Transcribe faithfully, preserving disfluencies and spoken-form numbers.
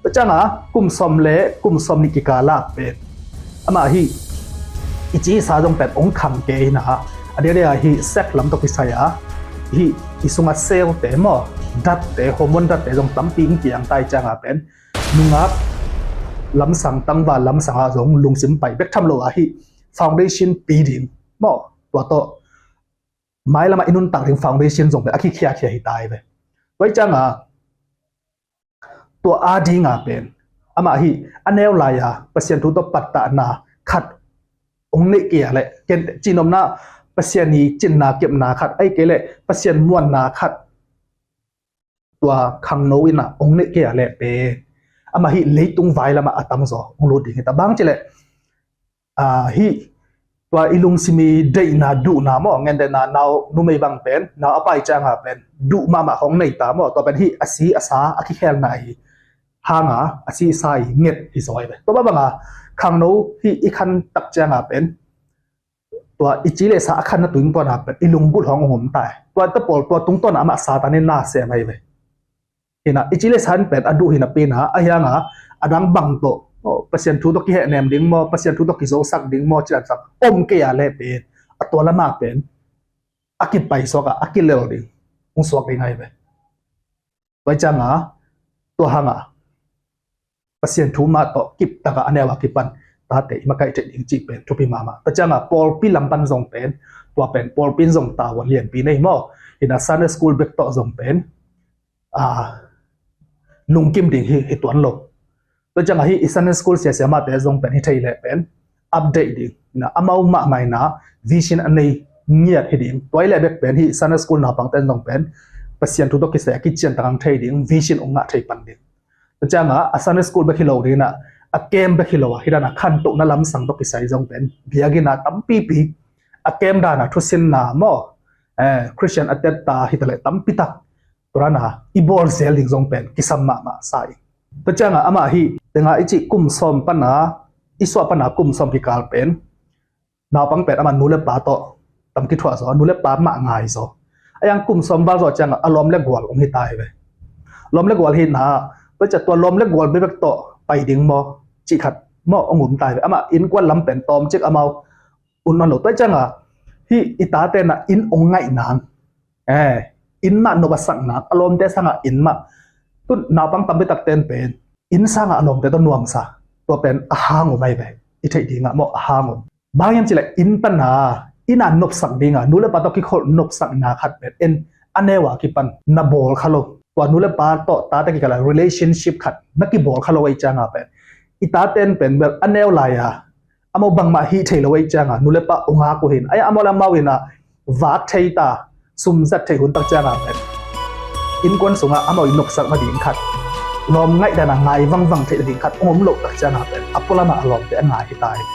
Tua cianga kum sawm le kum sawm nih kikala pen amah hih i ci i sa zong pen ong khang kei hi na, a diakdiak hih sex lam tawh kisai a, hih i sunga cell te maw, datte, hormone datte zong tampi ong kiang tai cianga pen nungak lamsang, tangval lamsang ah zong lungsim pai bek tham lo a hih foundation pi ding maw, tua tawh mailamah i nuntak ding foundation zong pen a kikhiakhia hi tai ve. Tua hi cianga tua a dinga pen amah hih a neu lai-a Pasian thu tawh pattahna khat ong neih kei a leh, ken cihnopna Pasian i cinna kepna khat, ahih kei leh Pasian muanna khat tua khangno in ah ong neih kei a leh pen amah hih leitung vai lamah a tamzaw ong lut ding hi ta. Bang ci leh, ah, hih tua i lungsim i deihna, duhna maw, ngendetna, nau numei bang pen nau a pai cianga pen duh mahmah khong nei ta maw, tua pen hih a si a sa a kikhelna hi hanga a si a sa i nget hi zaw hi ve. Tua bang banga khangno hih i khan tak cianga pen tua i ci le sa a khanna tungtawna pen i lunggulh hong ong om tai. Tua ta pawl tua tungtawna amah Satan in na sem ahi ve. Hi na, i ci le sa in pen a duh hi napi in ah, a hianga a dang bang tawh, oh, Pasian thu tawh kihehnem ding maw, Pasian thu tawh kizosak ding maw, ci dan sak om kei a leh pen a tua lamah pen a kipai suak a, a kilel ding ong suak ding ahi ve. Tua hi cianga tua hanga Pasian thu mah tawh kiptak a a neu a kipan tate i makaih theih ding cih pen thupi mahmah. Tua cianga pawlpi lam pan zong pen, tua pen pawlpi in zong tavuan lianpi nei maw. Hi na, Sunday school bek tawh zong pen, ah, lungkim ding hi, hi tuan lo. Tua cianga hih i Sunday school sia siamahte zong pen hi thei leh pen update ding na, amau mahmah in ah vision a nei ngiat hi ding. Tua hi leh bek pen hih Sunday school naupangte zong pen Pasian thu tawh kisai a kician tak ang thei ding, vision ong ngah thei pan ding. Tua cianga a Sunday school bek hi lo ding in ah, a camp bek hi lo a, hi dan a khantohna lamsang tawh kisai zong pen biakinn ah tampipi a camp dan a thusinna maw, eh, Christian a tetta hi ta leh tampi tak tua dan a i bawl zel ding zong pen kisam mahmah sa ing. Tua cianga amah hih tenga i cih kum sawm pan a, i suah pan a kum sawm kikal pen naupang pen amah nu le pa tawh tam kithuah zaw, nu le pa mah ngai zaw. A hiang kum sawm val zawh cianga a lawm le gual ong hi ta hi ve. Lawm le gual hi na, tua ciang tua lawm le gual bekbek tawh pai ding maw, cih khat maw ong om ta hi ve. Amah innkuan lam pen tawmcik amau un nawn lo. Tua cianga hih i tate in ah inn ong ngaih nang, eh, inn mah nop a sak nang, a lawmte sangah inn mah. Tu naupang tampi takte in pen inn sangah a lawmte tawh nuamsa, tua pen a hang om ahi ve. I theih dingah maw, a hang om. Bang hiam cih leh inn pan a, inn a nopsak dinga nu le pa tawh kikholh nopsakna khat pen en a neu a kipan na bawl kha lo. Tua nu le pa tawh tate kikal a relationship khat na kibawl kha lo ahih cianga pen i tate in pen bel a neu lai-a amau bangmah hih thei lo ahih cianga nu le pa ong ngak uh hi. A hiang amau le amau in ah vak thei ta, sum zat thei hun tak cianga pen innkuan sungah amau i nopsak nading khat, lawm ngaih dan a ngai vangvang theih nading khat ong om loh tak cianga pen a pualamah a lawmte a ngai hi ta hi.